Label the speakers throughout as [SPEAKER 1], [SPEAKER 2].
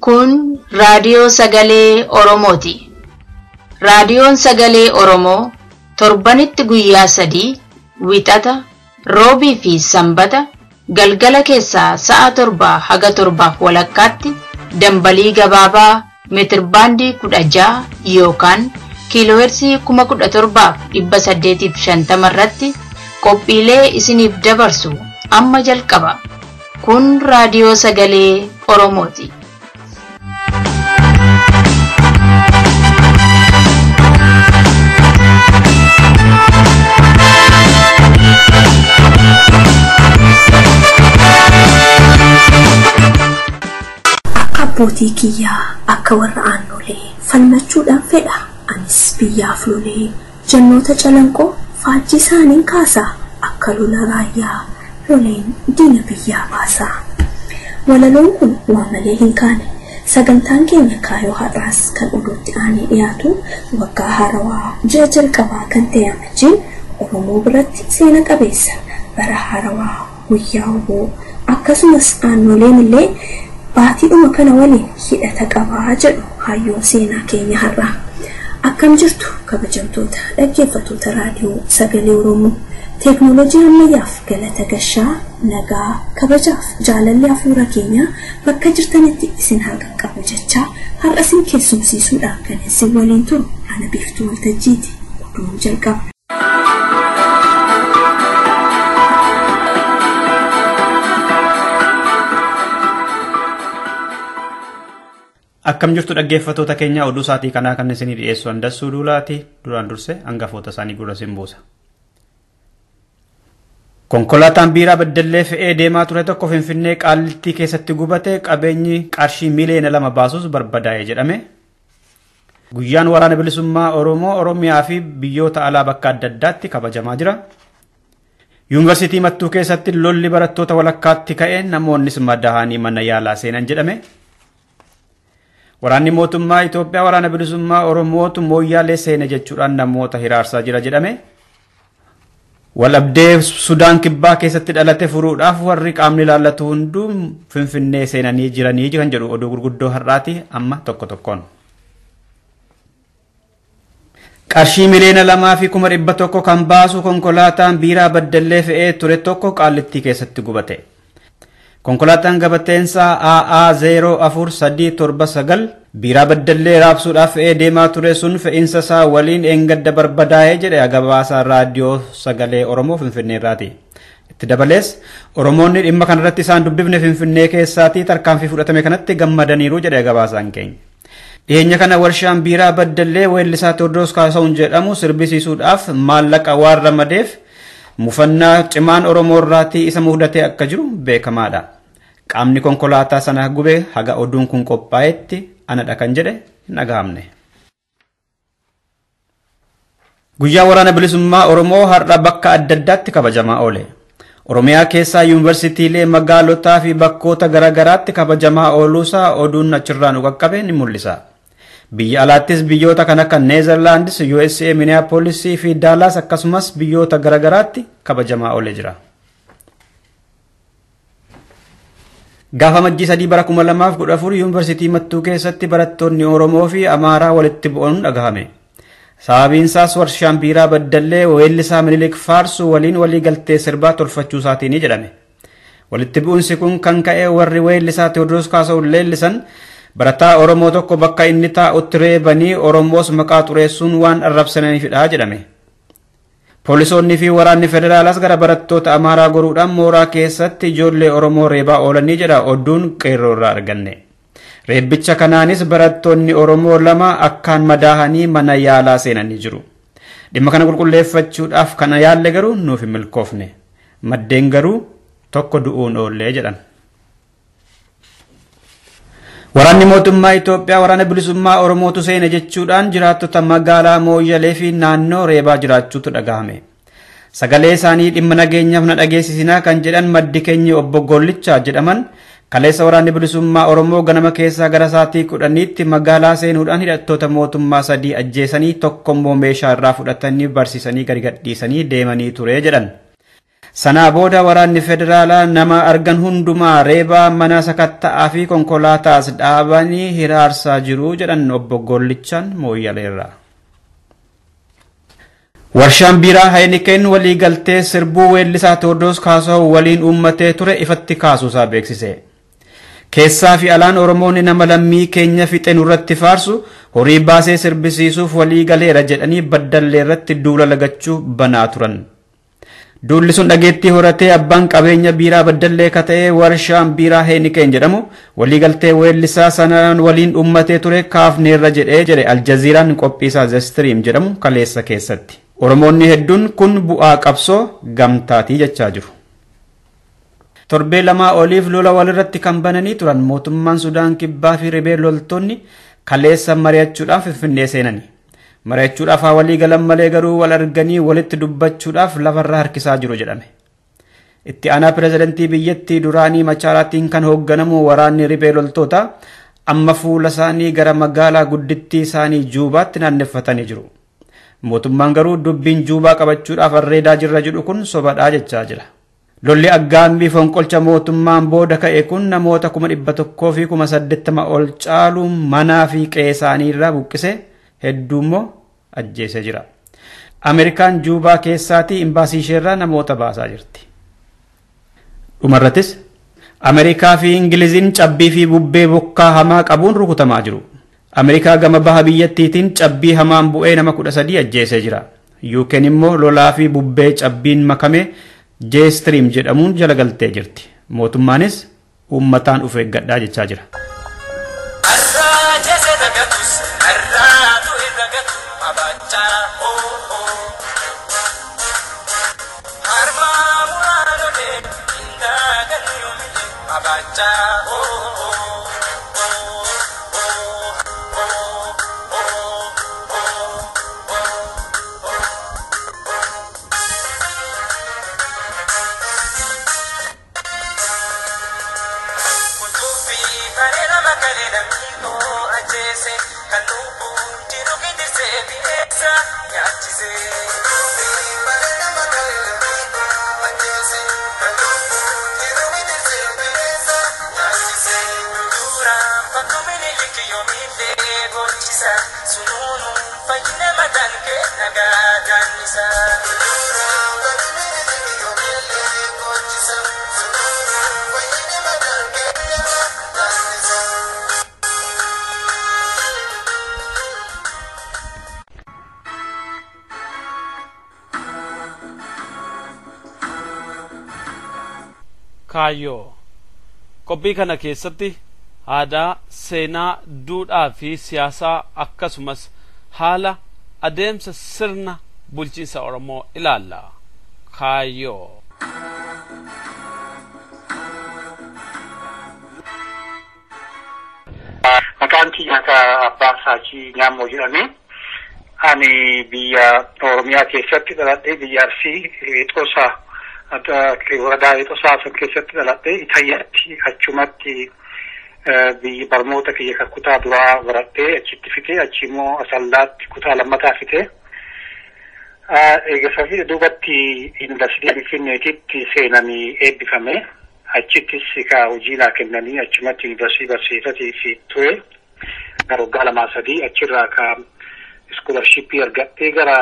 [SPEAKER 1] Kun raadiyoo sagalee Oromooti. Raadiyoon sagalee Oromoo torbanitti guyyaa 3 Wixata, Roobii fi Sanbata galgala keessaa sa'a 7 haga 7:30 dambalii gabaabaa meetirbaandii 16 yookaan kiiloohertzii 17,850 irratti qophiilee isiniif dabarsu amma jalqaba. Kun raadiyoo sagalee Oromooti.
[SPEAKER 2] Akka abbootii kiyyaa akka warra aannolee falmachuudhaan fedha. Anis biyyaaf lolee jannoota calanqoo faajjii isaaniin kaasa. Akka lola raayyaa loleen diina biyyaa baasa. Walaloon kun waa malee hin kaane. Sagantaan keenya kaayoo har'aas kan oduutti aanee dhiyaatu waggaa haarawaa ji'a jalqabaa kan ta'e amajjiin Oromoo biratti seena qabeessa bara haarawaa guyyaa oboo akkasumas aannoleen illee baatiidhuma kana waliin hidhata qabaa jedhu hayyoon seenaa keenya har'aa. Akkam jirtu kabajamtoota dhaggeeffattoota raadiyoo sagalee Oromoo. Teeknooloojii ammayyaaf galata gashaa nagaa kabajaaf jaalalli hafuura keenya bakka jirtanitti isin haa qaqqabu jechaa har'a isin keessumsiisuudhaan kan isin waliin turu ana Biiftuu Waltajjiiti. Oduun jalqaba.
[SPEAKER 3] Akkam jirtu dhaggeeffattoota keenya oduu sa'aatii kanaa kan isinii dhiyeessu Andassuu Duulaati. Duraan dursee hangafoota isaanii gurra isin buusa. Konkolaataan biiraa Beddellee fe'ee deemaa ture tokko Finfinnee Qaallittii keessatti gubate qabeenyi qarshii miliyoona 2 baasus barbadaa'e jedhame. Guyyaan waraana bilisummaa Oromoo Oromiyaa fi biyyoota alaa bakka adda addaatti kabajamaa jira. Yuunivarsiitii Mattuu keessatti lolli barattoota walakkaatti ka'e namoonnis madaa'anii mana yaalaa seenan jedhame. Waraanni mootummaa Itoophiyaa waraana bilisummaa Oromootu Mooyyaalee seene jechuudhaan namoota hiraarsaa jira jedhame. Walabdee Sudaan Kibbaa keessatti dhalate furuudhaaf warri qaamni ilaallatu hunduu Finfinnee seenanii jiranii kan jedhu oduu gurguddoo har'aati amma tokko tokkoon. Qarshii miliyoona 2,100,000 kan baasu konkolaataan biiraa Beddellee fe'ee ture tokko Qaallittii keessatti gubate. Konkolaataan gabateensaa AA 04379 biiraa Beddellee raabsuudhaaf fe'ee deemaa ture sun fe'iinsa isaa waliin eengadda barbadaa'ee jedhe gabaasa raadiyoo sagalee Oromoo Finfinnee irraati. Itti dabalees Oromoonni dhimma kanarratti isaan dubbifne Finfinnee keessaatii tarkaanfii fudhatame kanatti gammadaniiru jedhe gabaasaan keenya. Dhiyeenya kana warshaan biiraa Beddellee weellisaa Tewoodiroos Kaasahuun jedhamu sirbisiisuudhaaf maallaqa waan ramadeef mufannaa cimaan Oromoo irraatii isa mudatee akka jiru beekamaadha. Qaamni konkolaataa sana gube haga oduun kun qophaa'etti anadha kan jedhe hin dhagahamne. Guyyaa waraana bilisummaa Oromoo har'a bakka adda addaatti kabajamaa oole. Oromiyaa keessaa yuunivarsiitiilee magaalotaa fi bakkoota garaagaraatti kabajamaa ooluusaa oduun achirraa nu qaqqabe ni mul'isa. Biyya alaattis biyyoota kan akka Neezerlaandis, USA, Minneapolis fi Dallas akkasumas biyyoota garaagaraatti kabajamaa oolee jira. Gaafa Majjii 3 bara 2014 yuunivarsiitii Mattuu keessatti barattoonni Oromoo fi Amaaraa walitti bu'uun dhagahame. Sababiin isaas warshaan biiraa Beddellee weellisaa Minilik Faarsu waliin walii galtee sirbaa tolfachuu isaatiini jedhame. Walitti bu'uunsi kun kan ka'e warri weellisaa Tewoodiroos Kaasahuun leellisan barataa Oromoo tokko bakka inni taa'utti reebanii Oromoos maqaa xureessuun waan arrabsaniifidha jedhame. Poolisoonni fi waraanni federaalaas gara barattoota Amaaraa goruudhaan mooraa keessatti ijoollee Oromoo reebaa oolanii jedha oduun qeerroo irraa arganne. Reebbicha kanaanis barattoonni Oromoo 2 akkaan madaahanii mana yaalaa seenanii jiru. Dhimma kana qulqulleeffachuudhaaf kana yaalle garuu nuuf hin milkoofne. Maddeen garuu tokko du'uun oollee jedhan. Waraanni mootummaa Itoophiyaa waraana bilisummaa Oromootu seene jechuudhaan jiraattota magaalaa Mooyyalee fi naannoo reebaa jiraachuutu dhagahame. Sagalee isaanii dhimma nageenyaaf na dhageessisinaa kan jedhan maddi keenya obbo Gollichaa jedhaman Kaleessa waraanni bilisummaa Oromoo ganama keessaa gara sa'aatii 10tti magaalaa seenuudhaan hidhattoota mootummaa 3 ajjeesanii tokko immoo meeshaa irraa fudhatanii barsiisanii gadi gadhiisanii deemanii ture jedhan. Sanaa booda waraanni federaalaa nama argan hundumaa reebaa mana sakatta'aa fi konkolaataas dhaabanii hiraarsaa jiru jedhan obbo Gollichaan Mooyyaleerraa. Warshaan biiraa Heineken waliigaltee sirbuu weellisaa Tewoodiroos Kaasaahun waliin uummatee ture ifatti kaasuusaa beeksise. Keessaa fi alaan Oromoonni nama lammii keenya fixe nurratti faarsu horii baasee sirbisiisuuf walii galeera jedhanii baddallee irratti duula lagachuu banaa turan. Duulli sun dhageettii horatee abbaan qabeenya biiraa baddallee ka ta'e warshaan biiraa Heineken jedhamu waliigaltee weellisaa sanaan waliin uummatee ture kaafneerra jedhee jedhe Aljaziiraan qophiisaa The Stream jedhamu kaleessa keessatti. Oromoonni hedduun kun bu'aa qabsoo gamtaatii jechaa jiru. Torbee lamaa oliif lola walirratti kan bananii turan mootummaan Sudaan kibbaa fi ribee loltoonni kaleessa mari'achuudhaaf Finfinnee seenani. Mari'achuudhaaf haa walii galan malee garuu wal arganii walitti dubbachuudhaaf lafarra harkisaa jiru jedhame. Itti aanaa pirezidantii biyyattii duraanii Machaaraatiin kan hoogganamu waraanni ribee loltoota amma fuula isaanii gara magaalaa guddittii isaanii Juubaatti naanneffatanii jiru. Mootummaan garuu dubbiin Juubaa qabachuudhaaf arreedaa jirra jedhu kun sobadhaa jechaa jira. Lolli aggaammii fonqolcha mootummaan booda ka'e kun namoota 180,000 ol caalu manaa fi qe'ee isaanii irraa buqqise hedduu immoo ajjeesee jira. Ameerikaan Juubaa keessaatii imbaasii isheerraa namoota baasaa jirti. Dhumarrattis Ameerikaa fi Ingiliziin cabbii fi bubbee bokkaa hamaa qabuun rukutamaa jiru. Ameerikaa gama baha biyyattiitiin cabbii hamaan bu'ee nama 13 ajjeesee jira. UK'n immoo lolaa fi bubbee cabbiin makame J-Stream jedhamuun jala galtee jirti. Mootummaanis uummataan of eeggadhaa jechaa jira.
[SPEAKER 4] Kaayyoo qophii kana keessatti aadaa, seenaa, duudhaa fi siyaasaa akkasumas haala adeemsa sirna bulchiinsa Oromoo ilaalla. Kaayyoo.
[SPEAKER 5] Maqaan kiyya Abbaa Saachii Nyaammoo jedhame. Ani biyya Oromiyaa keessatti dhaladhee biyya Arsii Xoosaa ወረዳ Xoosaa san keessatti dhaladhee Itayyaatti achumatti biyya barnoota kiyya kan kutaa duraa baradhee achitti fitee achi immoo Asallaatti kutaa lammataa fitee. Eegasaa fi duubatti yuunivarsiitii Finfinneetitti seenanii eebbifame. Achittis ka hojii naa kennanii achumatti yuunivarsiitii barsiisatii fi ture. Gara waggaa 2-3 achirraa ka iskoolarshipii argadhee gara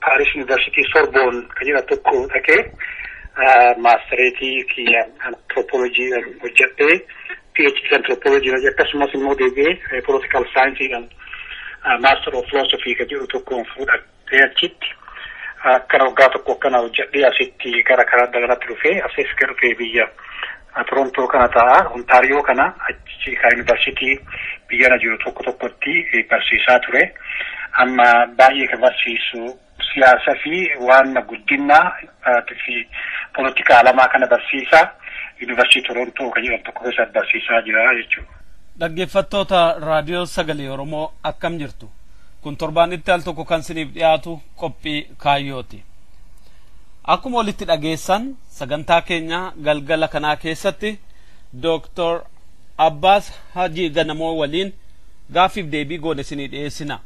[SPEAKER 5] Paaris Yuunivarsiitii Sorboon kan jedhamu tokko dhaqee maastereetii kiyya anthropology hojjedhee PhD anthropology akkasumas immoo deebi'ee political science master of philosophy kan jedhu tokkoon fudhadhee achitti akkana waggaa tokko akkana hojjedhee asitti gara karaa dagalatti dhufee asis gara dhufee biyya Torontoo kana ta'a Ontaariyoo kana achi ka yuunivarsiitii biyya na jiru tokko tokkotti barsiisaa ture. Amma baay'ee kan barsiisu siyaasa fi waan guddinaa fi politika alamaa kana barsiisaa yuunivarsiitii Torontoo kan jedhamu tokko keessatti barsiisaa jira jechuudha.
[SPEAKER 4] Dhaggeeffattoota raadiyoo sagalee Oromoo akkam jirtu? Kun torbaanitti al tokko kan isiniif dhiyaatu qophii kaayyooti. Akkuma walitti dhageessan sagantaa keenya galgala kanaa keessatti Dooktor Abbaas Hajii Ganamoo waliin gaaffiif deebii goone isinii dhiyeessina.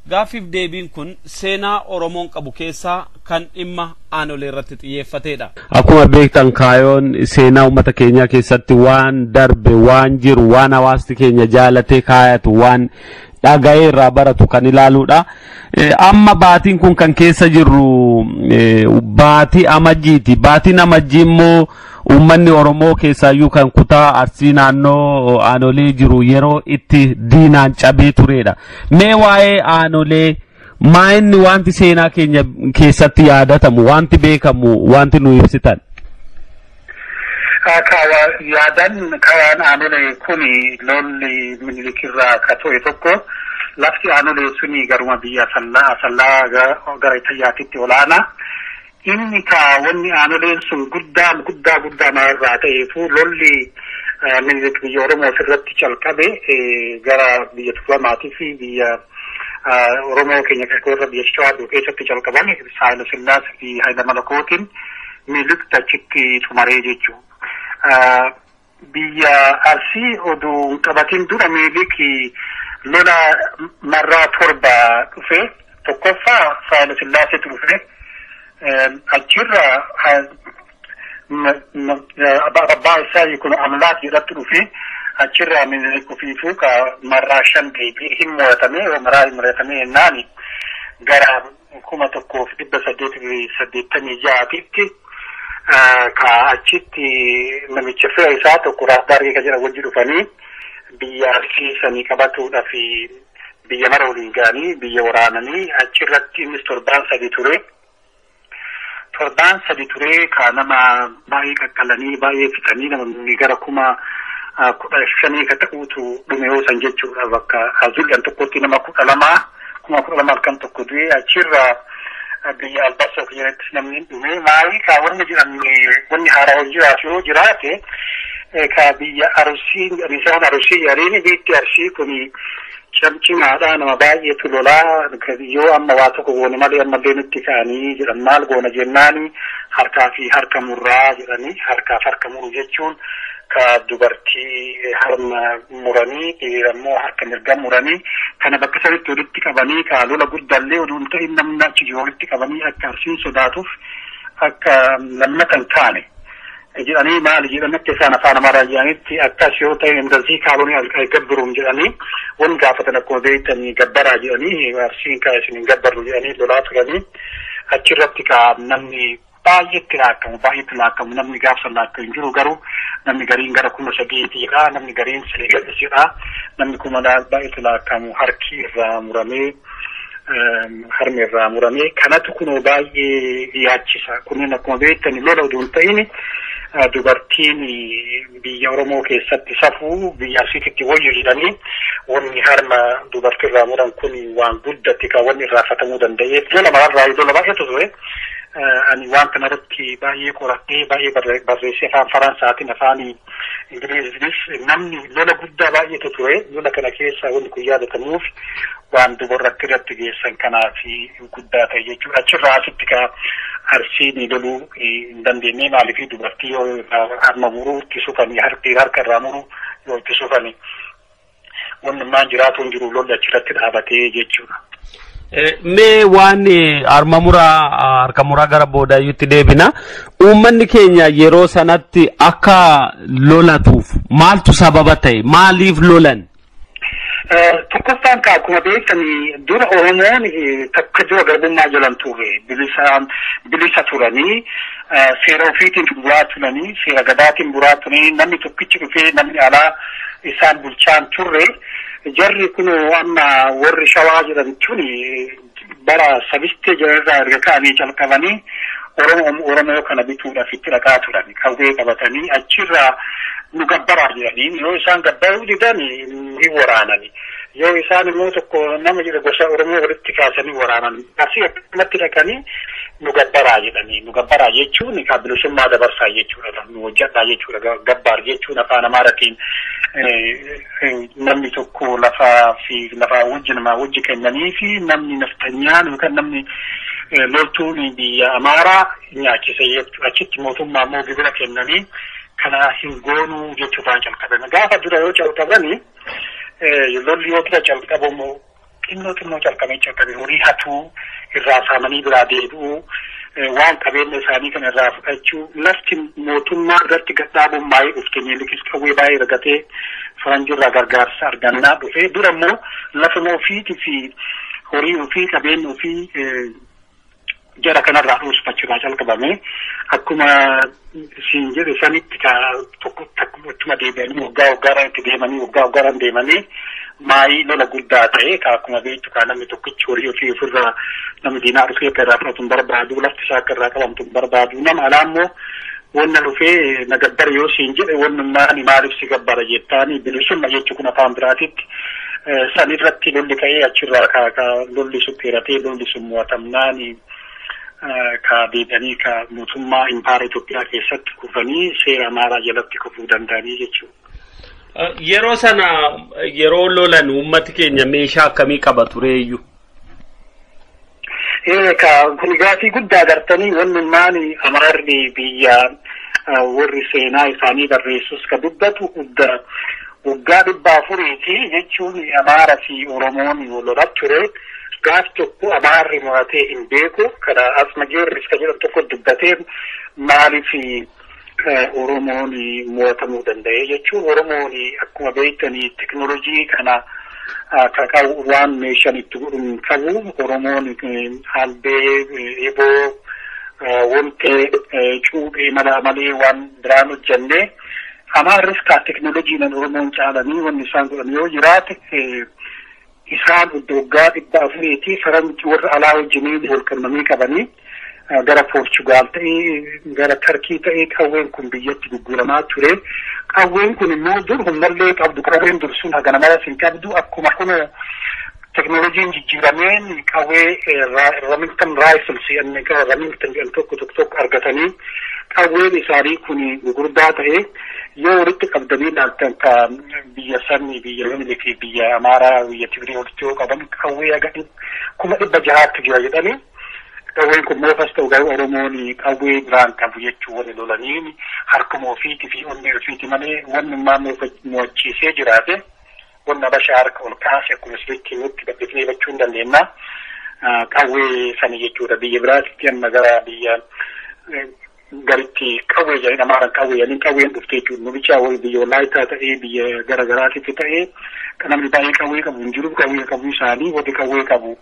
[SPEAKER 4] Gaaffiif deebiin kun seenaa Oromoon qabu keessaa kan dhimma aanolee irratti xiyyeeffatedha.
[SPEAKER 6] Akkuma beektan kaayoon seenaa uummata keenyaa keessatti waan darbe, waan jiru, waan hawaasni keenya jaalatee kaayatu, waan dhaga'ee irraa baratu kan ilaaluudha. Amma baatiin kun kan keessa jirru baatii amajjiiti. Baatiin amajjii immoo uummanni Oromoo keessaayyuu kan kutaa Arsii naannoo aanolee jiru yeroo itti diinaan cabee turedha. Mee waa'ee aanolee maa inni wanti seenaa keenya keessatti yaadatamu, wanti beekamu, wanti nu ibsitan?
[SPEAKER 5] Yaadan karaan aanolee kuni lolli Minilikirraa ka ta'e tokko lafti aanolee suni garuma biyya Asallaa gara Itayyaatitti olaanaa. Inni ka wanni aanoleen sun guddaa guddaa guddaa maalirraa ta'eefu lolli Minilik biyya Oromoo ofirratti calqabe gara biyya Tuulamaatii fi biyya Oromoo keenya irra biyya Shawaa keessatti calqaban Saayila Sillaasee fi Hayila Malakootiin Minilik achitti xumaree jechuudha. Biyya Arsii oduu hin qabatin dura Minilik lola marraa 7 dhufe. Tokkoffaa Saayila Sillaaseetu dhufe. Achirra abbaa isaa kun Amlaak jedhatu dhufe. Achirra Minilik ofiifuu ka marraa 5 deebi'ee hin mo'atame. Maraa hin mo'atame jennaani gara 1886tti ka achitti namicha fira isaa tokko Raas Daargee ka jedhan wajji dhufanii biyya Arsii sanii qabatuudhaaf biyya mara waliin ga'anii biyya waraananii achirratti innis torbaan 3 ture. Torbaan 3 ture ka nama baay'ee qaqqalanii baay'ee fixanii namni gara 15,000 ka ta'uutu dhume yoo san jechuudha. Bakka Azullaan tokkotti nama 12,000 halkan tokko du'e. Achirra biyya Albasoo jedhattis namni dhume. Maali ka wanni jedhamne wanni haaraa hojii jiraatu yoo jiraate ka biyya Arsii isaan Arsii jedhanii biyyi Arsii kuni camcimaadha, nama baay'eetu lolaa yoo amma waa tokko goone malee ammallee nutti ka'anii jedhan. Maal goona jennaani harkaa fi harka murraa jedhanii. Harkaaf harka muru jechuun ka dubartii harma muranii, dhiira immoo harka mirga muranii kana bakka sanitti walitti qabanii ka lola guddaallee oduu hin ta'in namni achi jiru walitti qabanii akka Arsiin sodaatuuf akka lammatan taane jedhanii. Maali jedhan akka isaan afaan Amaaraa jedhanitti akkas yoo ta'e indazii kaalonii gabbiruun jedhanii wanni gaafatan akkuma beektanii gabbaraa jedhanii Arsiin kaa isin hin gabbarru jedhanii lolaa turanii. Achirratti ka namni baay'eetti laakkamu namni gaafsan laakkamu hin jiru. Garuu namni gariin gara 3,000 jedha, namni gariin 3 jedha, namni kuma baay'eetti laakkamu harki irraa muramee harmi irraa muramee kanatu kunoo baay'ee yaachisa. Kunneen akkuma beektani lola oduu hin ta'in dubartiin biyya Oromoo keessatti safuu biyya Arsiititti wayyu jedhanii wanni harma dubartiirraa muran kun waan guddatti kan wanni irraafatamuu danda'eef lola mararraa lola baay'eetu ture. Ani waan kanarratti baay'ee qoradhee baay'ee barreessee afaan Faransaatiin afaan Ingiliziinis namni lola guddaa baay'eetu ture. Lola kana keessa wanni kun yaadatamuuf waan dubarratti irratti geessan kanaaf guddaa ta'e jechuudha. Achirraa asitti ka Arsiin loluu hin dandeenye maaliif dubartii yoo harma muruu itti sufanii harka irraa muruu yoo itti sufanii wanni maan jiraatu hin jiru lolli achirratti dhaabatee jechuudha.
[SPEAKER 6] Mee waan harma muraa harka muraa gara boodaayyuutti deebina. Uummanni keenya yeroo sanatti akka lolatuuf maaltu sababa ta'e? Maaliif lolan?
[SPEAKER 5] Tokkoffaan ka akkuma beektanii dura Oromoon takka dura garbummaa jalan turre bilisa turanii seera ofiitiin buraa turanii seera gadaatiin buraa turanii namni tokkichi dhufee namni alaa isaan bulchaan turre. Jarri kun amma warri Shawaa jedhan tuni bara sabistee jedhanirraa erga ka'anii calqabanii Oromoo kana bituudhaaf itti dhaqaa turan. Qawwee qabatanii achirraa nu gabbaraa jedhanii yoo isaan gabbaruu didan hin waraanani. Yoo isaan immoo tokko nama jedhe gosa Oromoo walitti kaasanii waraanan. Asii akkanumatti dhaqanii nu gabbaraa jedhanii. Nu gabbaraa jechuun kan bilisummaa dabarsaa jechuudha. Nu hojjedhaa jechuudha. Gabbaar jechuun afaan Amaaraatiin namni tokko lafaa fi lafaa wajji namaa wajji kennanii fi namni naftanyaan yookaan namni loltuun biyya Amaaraa nyaachise jechuudha. Achitti mootummaa immoo gibira kennanii Kana hin goonuu jechuudhaan calqabame. Gaafa dura yoo calqabani lolli yoo dura calqabamu xinnoo xinnoo calqabee calqabe horii hatuu irraa saamanii biraa deebi'uu waan qabeenya isaanii kana irraa fudhachuu lafti mootummaa irratti gadhaabuun baay'ee dhufte Minilikis qawwee baay'ee argatee faranjii irraa gargaarsa argannaa dhufe dura immoo lafuma ofiitii fi horii ofii qabeenya ofii jara kanarraa dhoosfachuudhaa calqabame akkuma siin jedhe sanitti tokko ittuma deebi'anii waggaa waggaadhaan itti deemanii waggaa waggaadhaan deemanii maayii lola guddaa ta'e akkuma beektu kaa namni tokkichi horii ofii ofirraa namni diinaa dhufee akka irraa fudhatu hin barbaadu lafti isaa akka irraa qabamtu hin barbaadu nama alaa immoo wanna dhufee na gabbara yoo siin jedhe wannummaan maaliif si gabbara jettaani bilisumma jechuu kun afaan biraatitti san irratti lolli ka'ee achirraa ka lolli sun dheeratee lolli sun mo'atamnaani ka deebi'anii ka mootummaa impaara Itoophiyaa keessatti kufanii seera Amaaraa jalatti kufuu danda'anii jechuudha.
[SPEAKER 6] Yeroo sana yeroo lolan uummati keenya meeshaa akkamii qaba tureeyyuu?
[SPEAKER 5] Kun gaafii guddaa gartanii wannummaan Amaarri biyya warri seenaa isaanii barreessus ka dubbatu waggaa 400 jechuun Amaaraa fi Oromoon lola ture. Gaaf tokko Amaarri mo'atee hin beeku. Kana Asma Giyoorgis kan jedhamu tokko dubbatee maaliif Oromoon mo'atamuu danda'e jechuun Oromoon akkuma beektanii teknoolojii kana ka qabu waan meeshaan itti godhuun qabu Oromoon albee, eboo, wantee, cuuphee mala malee waan biraan hojjenne Amaarris ka teknoolojiin Oromoon caalanii wanni isaan godhan yoo jiraate isaan waggaa 400 faranjii warra alaa wajjiniin wal qunnamii qabanii gara Poorchugaal ta'ee gara Tarkii ta'ee qawween kun biyyatti gurguramaa ture. Qawween kun immoo dur humnallee qabdu qawween dur sun hagana malas hin qabdu akkuma kun teknooloojiin jijjiirameen qawwee Remington Rifles Remington jedhan tokko tokko tokko argatanii qawween isaanii kun gurguddaa ta'ee yoo walitti qabdanii ilaaltan ka biyya sanii biyya Minilik biyya Amaaraa biyya Tigree walitti yoo qaban qawwee haga 600,000 jira jedhanii qawween kun moofas ta'u garuu Oromoon qawwee biraan qabu jechuu warri lolaniin harkuma ofiitii fi onnee ofiiti malee wannummaa mo'achiisee jiraate wanna Habashaa harka ol kaase akkuma sirriitti nutti bal'ifnee bachuu hin dandeenya. Qawwee sani jechuudha biyya biraatti amma gara biyya garitti qawwee jedhanii Amaaraan qawwee jedhanii qawween dhufte jechuudha. Nu bichaa wayii biyya Walaayitaa ta'ee biyya gara garaatitti ta'ee namni baay'ee qawwee qabu hin jiru qawwee qabu isaanii warri qawwee qabu.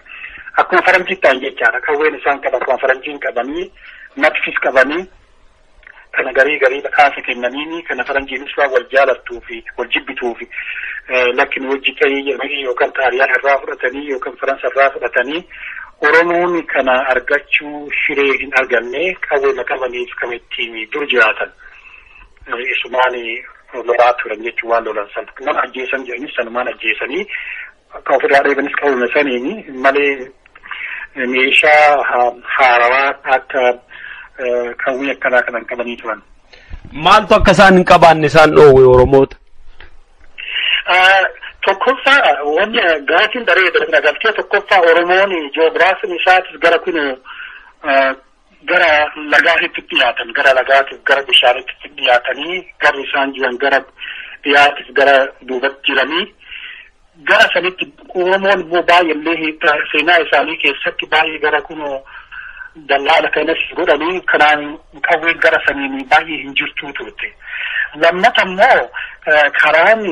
[SPEAKER 5] Akkuma faranjiitti ta'an jechaadha. Qawween isaan qaban akkuma faranjiin qabanii natfis qabanii kana garii garii badhaasa kennaniini kana faranjiinis waan wal jaalattuu fi wal jibbituu fi lakkin hojii ta'ee jedhanii yookaan Xaaliyaan irraa fudhatanii yookaan Faransa irraa fudhatanii Oromoon kana argachuu shiree hin arganne qawwee qabaniif kan ittiin dur jiraatan. Isumaan lolaa turan jechuun waan lolan sana. Nama ajjeesan jedhanis sanumaan ajjeesanii akka ofirraa dheebanis qawwee saniini malee meeshaa haarawaa akka qawwee akkanaa kanan qabanii turan.
[SPEAKER 6] Maaltu akka isaan hin qabaanne isaan dhoowwe Oromoota?
[SPEAKER 5] Tokkoffaa wanni gaafiin daree darbe galtee tokkoffaa Oromoon ji'oogiraafiin isaatis gara kun gara lagaatitti dhiyaatan gara lagaatiif gara bishaanitti dhiyaatanii garri isaan jiran gara dhiyaatiif gara duubatti jiranii gara sanitti Oromoon immoo baay'ee seenaa isaanii keessatti baay'ee gara kun dallaala kanas godhanii kanaan qawween gara saniin baay'ee hin jirtuu turte. Lammata immoo karaan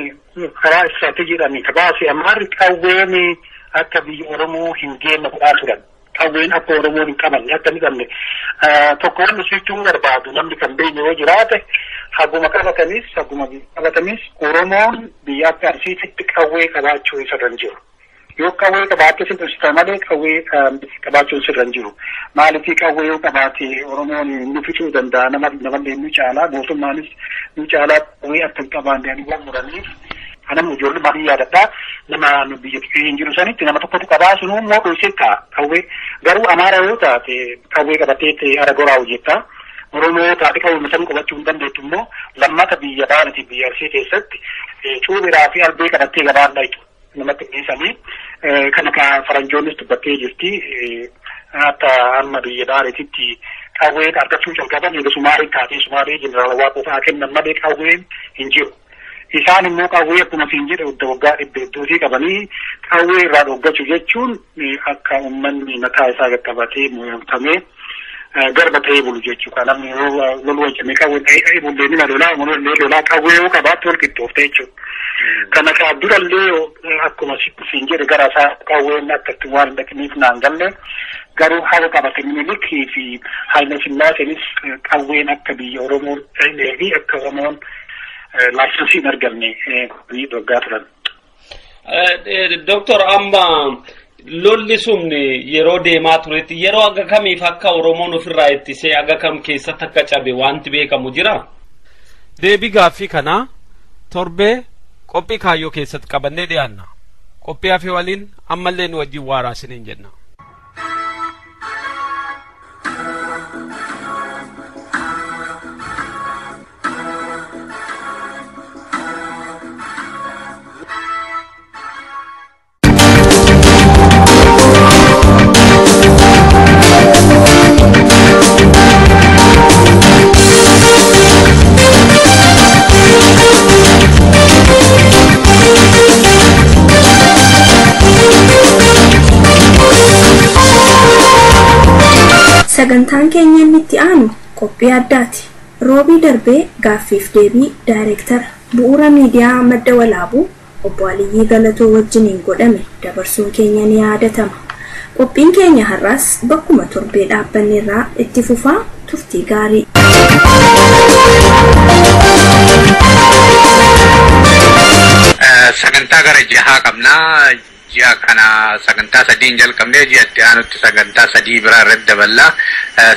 [SPEAKER 5] karaa istiraatiijiidhaan kabaase Amaarri qawween akka biyya Oromoo hin geenne godhaa turan. Qawween akka Oromoon hin qabanne akka hin qabne tokko wanni sichuun barbaadu namni kan beekne yoo jiraate haguma qabatanis Oromoon biyya akka Arsiititti qawwee qabaachuu isa hin jiru. Yoo qawwee qabaatte sirriitti malee qawwee qabaachuun sirra hin jiru. Maaliif qawwee yoo qabaate Oromoon nu fixuu danda'a namallee nu caalaa mootummaanis nu caalaa qawwee akka hin qabaanne waan muraniif anam ijoollee marii yaadadhaa nama biyya hin jiru sanitti nama tokkotu qabaa sunuu immoo dhoysee ta'a qawwee garuu Amaara yoo taate qawwee qabatee ara goraa hojjetta. Oromoo taate qawwee san qabachuu hin dandeettu immoo lammata biyya baanati biyya Arsii keessatti cuubiraa fi albee qabattee gabaan dhayitu. Namatti dhiisanii kana ka faranjoonnis dubbattee jirti. Akka amma biyya Baaleetitti Qawwee argachuu jalqaban eega Sumaalee taatee Sumaalee jeneraal Waaqoo fa'aa kennan malee qawween hin jiru. Isaan immoo qawwee akkuma siin jedhe waggaa dhibba hedduutii qabanii qawwee irraa dhoggachuu jechuun akka uummanni mataa isaa qaqqabatee mo'atamee garba ta'ee bulu jechuudha. Namni yoo loluu hojjame qawwee ta'ee bullee nima lolaa uummanni lolaa qawwee yoo qabaatte wal qixxoofte jechuudha. Kana kaa durallee akkuma siin jedhe gara isaa qawween akka itti waan dhaqniif naan galle garuu haala qabate Minilikii fi Haayila Sillaaseenis qawween akka biyya Oromoo ta'ee fi akka Oromoon laayisansii hin arganne dhoggaa turan.
[SPEAKER 4] Doktor, amma lolli sun yeroo deemaa turetti yeroo aga kamiif akka Oromoon ofirraa ittisee aga kam keessatti akka cabe wanti beekamu jira? Deebii gaaffii kanaa torbee qophii kaayyoo keessatti qabannee dhiyaanna. Qophii hafe waliin ammallee nu wajjin waaraa isiniin jenna.
[SPEAKER 2] Sagantaan keenya inni itti aanu qophii addaati. Roobii darbee gaaffiif deebii daayireektara bu'uura miidiyaa madda walaabuu obbo Aliyyii Galatoo wajjiniin godhame dabarsuun keenya ni yaadatama. Qophiin keenya har'aas bakkuma torbee dhaabbanne irraa itti fufaa turtii gaarii.
[SPEAKER 7] Sagantaa gara jahaa qabnaa. Ji'a kana sagantaa sadiin jalqabnee ji'a itti aanutti sagantaa sadii biraa irratti daballaa.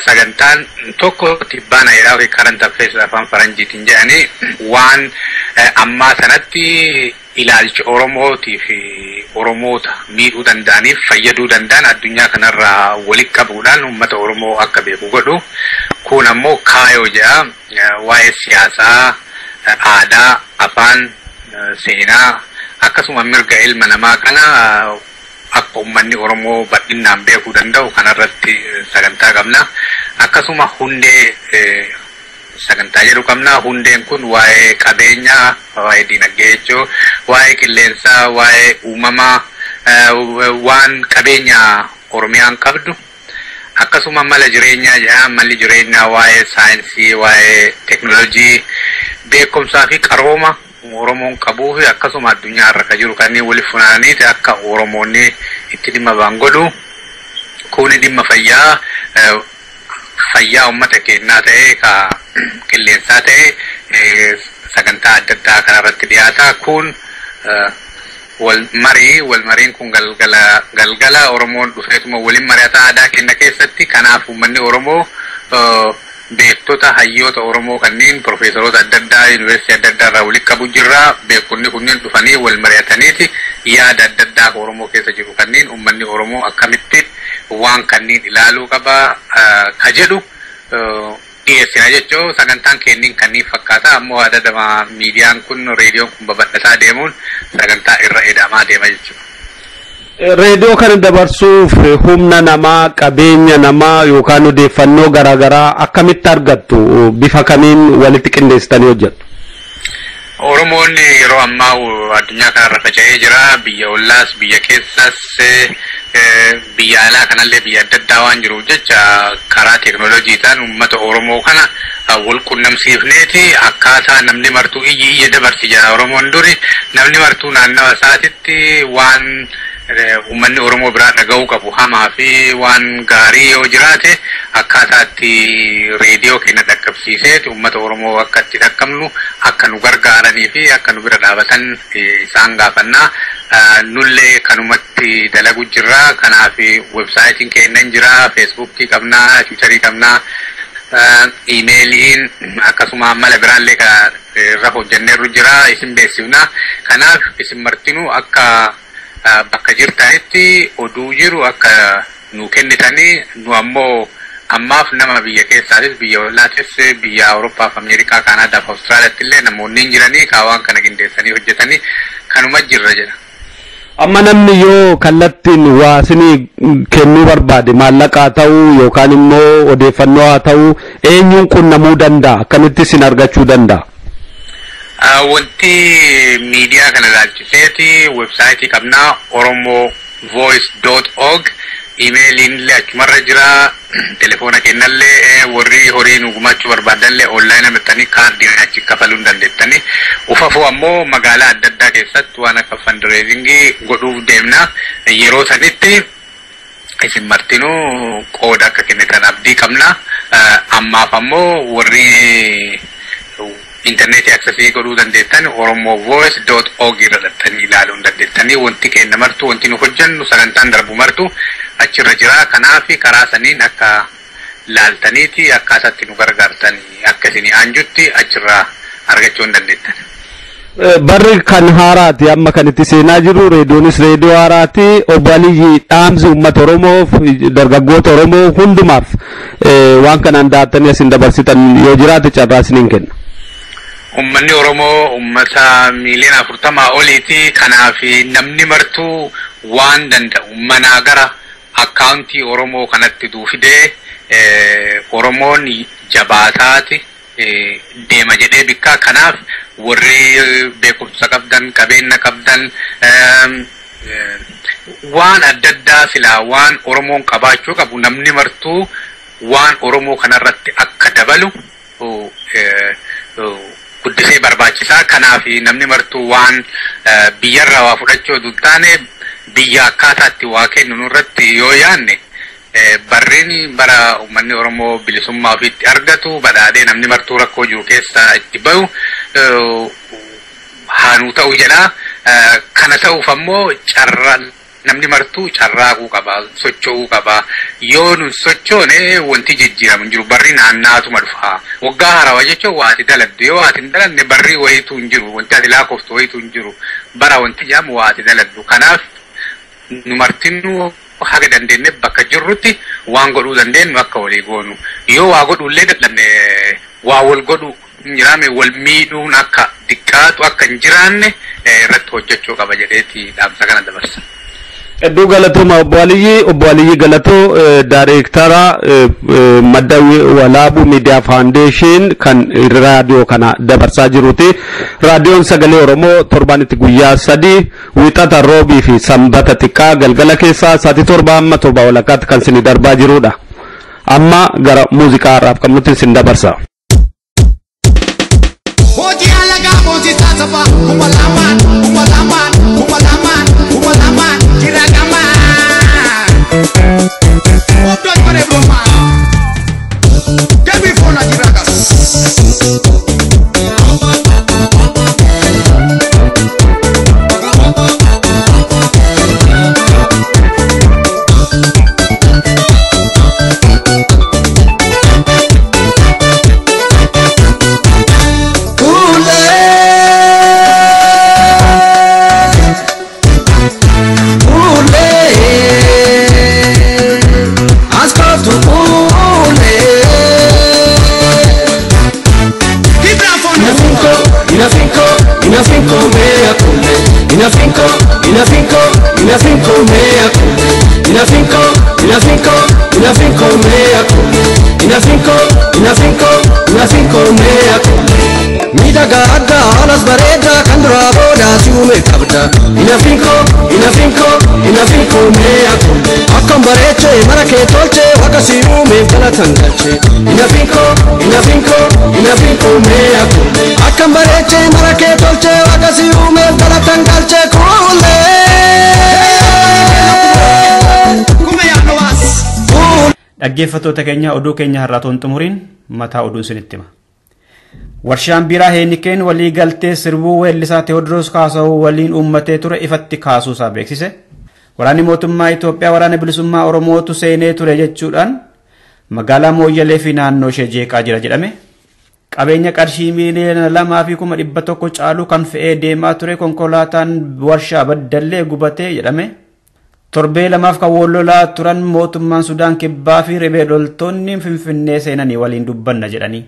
[SPEAKER 7] Sagantaan tokko tibbaana jedhaa fi current affairs afaan faranjiitiin jedhanii waan ammaa sanatti ilaalcha Oromootii fi Oromoota miidhuu danda'aniif fayyaduu danda'an addunyaa kanarraa walitti qabuudhaan uummata Oromoo akka beeku godhu. Kun ammoo kaayoo jedha waa'ee siyaasaa, aadaa, afaan, seenaa akkasuma mirga ilma namaa kana akka uummanni Oromoo bal'inaan beekuu danda'u kanarratti sagantaa qabna. Akkasuma hundee sagantaa jedhu qabna. Hundeen kun waa'ee qabeenyaa, waa'ee dinagdee jechuu, waa'ee qilleensaa, waa'ee uumamaa, waan qabeenya Oromiyaan qabdu. Akkasuma mala jireenyaa jedha. Malli jireenyaa waa'ee saayinsii, waa'ee teekinooloojii, beekumsaa fi qarooma Oromoon qabuu fi akkasuma addunyaa irra kan jiru kanneen waliif funaananiiti akka Oromoonni itti dhimma ba'an godhu. Kuni dhimma fayyaa fayyaa uummata keenyaa ta'ee ka qilleensaa ta'ee sagantaa adda addaa kanarratti dhiyaata. Kun wal marii wal mariin kun galgala galgala Oromoon dhufeetuma waliin mari'ata aadaa keenya keessatti. Kanaaf uummanni Oromoo beektota hayyoota Oromoo kanneen profeesaroota adda addaa yuunivarsiitii adda addaa irraa walitti qabu jirra. Beektonni kunneen dhufanii wal mari'ataniiti yaada adda addaa Oromoo keessa jiru kanneen uummanni Oromoo akkamitti waan kanneen ilaaluu qaba ka jedhu dhiyeessina jechuun sagantaan kenniin kanneen fakkaata. Ammoo adadama miidiyaan kun reediyoon kun babal'ataa deemuun sagantaa irra edamaa deema jechuudha.
[SPEAKER 6] Reediyoo kana dabarsuuf humna namaa, qabeenya namaa yookaan odeeffannoo garaagaraa akkamitti argattu? Bifa kamiin walitti qindeessitanii hojjettu?
[SPEAKER 7] Oromoon yeroo ammaa addunyaa kanarra faca'ee jira. Biyya ollaas, biyya keessas, biyya alaa kanallee biyya adda addaa waan jiruuf jecha karaa teekinooloojiitiin uummata Oromoo kana wal qunnamsiifneeti akkaataa namni martuu iyyi iyya dabarsi jira. Oromoon duri namni martuu naannawa isaatitti waan uummanni Oromoo biraa dhaga'uu qabu hamaa fi waan gaarii yoo jiraate akkaataa itti reediyoo keenya dhaqqabsiiseeti uummata Oromoo akka itti dhaqqabnu akka nu gargaaranii fi akka nu bira dhaabatan isaan gaafannaa. Nullee kanumatti dalagu jirra. Kanaaf websaayitiin keenya hin jira, feesbuukii qabnaa, tiwiitarii qabnaa, iimeeliin akkasuma mala biraallee irra hojjenneerru jira isin beeksifna. Kanaaf isin martinuu akka bakka jirtanitti oduu jiru akka nu kennitanii nu ammoo ammaaf nama biyya keessaatis biyya ollaatis biyya Awurooppaa fi Ameerikaa, Kaanaadaa fi Awustiraaliyaatti illee namoonni hin jiranii kaawwan kana qindeessanii hojjetanii kanuma jirra jedha.
[SPEAKER 6] Amma namni yoo kallattiin waa isinii kennuu barbaade, maallaqaa ta'uu yookaan immoo odeeffannoo haa ta'uu, eenyuun qunnamuu danda'a? Akkamitti isin argachuu danda'a?
[SPEAKER 7] Wanti miidiyaa kana ilaalchiseeti websaayitii qabnaa, oromovoice.org. Imeeliin illee achumarra jira. Telefoona kennallee, warri horii nu gumaachuu barbaadanillee onlaayina bitattanii kaardii achi kafaluu hin dandeettanii. Ufafuu ammoo magaalaa adda addaa keessatti waan akka fundraisingii godhuuf deemna. Yeroo sanitti isin martinuu qooda akka kennitan abdii qabna. Ammaaf ammoo warri intarneetii aksesii godhuu dandeettan oromovoice.org irra dhattanii ilaaluu hin dandeettanii. Wanti kenna martu, wanti nu hojjennu, sagantaan darbu martu achirra jira. Kanaaf karaa saniin akka laaltaniiti akkaataatti nu gargaartanii akka isinii aanjutti achirraa argachuu hin dandeettan.
[SPEAKER 6] Barri kan haaraati, amma kan itti seenaa jiru, reediyoonis reediyoo haaraati. Obbo Aliyyi, dhaamsi uummata Oromoof, dargaggoota Oromoo hundumaaf waan kanaan daattanii asin dabarsitan yoo jiraate carraa isiniin kenna.
[SPEAKER 7] Uummanni Oromoo uummata miiliyoona 40 oliiti. Kanaaf namni martuu waan danda'u manaa gara akkaawuntii Oromoo kanatti duufidee Oromoon jabaataati deema jedhee bikkaa. Kanaaf warri beekumsa qabdan, qabeenya qabdan, waan adda addaa silaa waan Oromoon qabaachuu qabu, namni martuu waan Oromoo kanarratti akka dabalu guddisee barbaachisaa. Kanaaf namni martuu waan biyyarraa waa fudhachuu osoo hin taane biyya akkaataatti waa kennu nurratti yoo yaanne, barriin bara uummanni Oromoo bilisummaa ofiitti argatu, badhaadhee namni martuu rakkoo jiru keessaa itti bahu haanuu ta'uu jedha. Kana ta'uuf ammoo carraa namni martuu carraaquu qaba, socho'uu qaba. Yoo nun sochoone wanti jijjiiramu hin jiru. Barri naannaatuma dhufa. Waggaa haarawaa jechuun waa ati daladdu. Yoo ati hin dalanne barri wayiitu hin jiru. Wanti ati lakkooftu wayiitu hin jiru. Bara wanti jedhamu waa ati daladdu. Kanaaf nu martinuu haga dandeenye bakka jirrutti waan godhuu dandeenyu akka walii goonu. Yoo waa godhuullee dadhabne waa wal godhuu hin jiraame, wal miidhuun akka xiqqaatu, akka hin jiraanne irratti hojjechuu qaba jedheeti dhaamsa kana dabarsa.
[SPEAKER 6] Hedduu galatooma, Obbo Aliyyi. Obbo Aliyyi Galatoo, Daayireektara Madda Walaabuu Miidiyaa Faawundeeshin kan raadiyoo kana dabarsaa jiruuti. Raadiyoon Sagalee Oromoo torbaanitti guyyaa 3, Wixata, Roobii fi Sanbata xiqqaa, galgala keessaa sa'aatii 7 hamma 7:30tti kan isin darbaa jirudha. Amma gara muuziqaa har'aaf qabnutti isin dabarsa.
[SPEAKER 8] Hojii alagaa hojii saasafaa 2000, 2000, 2000, 2000 jiragamaa. Obdoo bare broma. Gami fona jiragas.
[SPEAKER 9] Miidhagaa addaa alas bareedaa kan duraa boodaa si uume qabda. Inafinko, inafinko, inafinko meeya akkam bareechee mara kee tolchee, waaqa si uumeef galatan galchee. Inafinko, inafinko, inafinko meeya akkam bareechee mara kee tolchee, waaqa si uumeef galatan galchee kuulee.
[SPEAKER 3] Dhaggeeffattoota keenya, oduu keenya har'aa toon xumuriin mataa oduu isinitti hima. Warshaan biiraa Heenikeen walii galtee sirbuu weellisaa Teewodiroos Kaasahuu waliin uummatee ture ifatti kaasuusaa beeksise. Waraanni mootummaa Itoophiyaa waraana bilisummaa Oromootu seenee ture jechuudhaan magaalaa Mooyyalee fi naannoo ishee jeeqaa jira jedhame. Qabeenya qarshii 2,100,000 caalu kan fe'ee deemaa ture konkolaataan warshaa Baddallee gubatee jedhame. Torbee 2f kan wal lolaa turan mootummaan Sudaan Kibbaa fi riphee loltoonni Finfinnee seenanii waliin dubbanna jedhanii.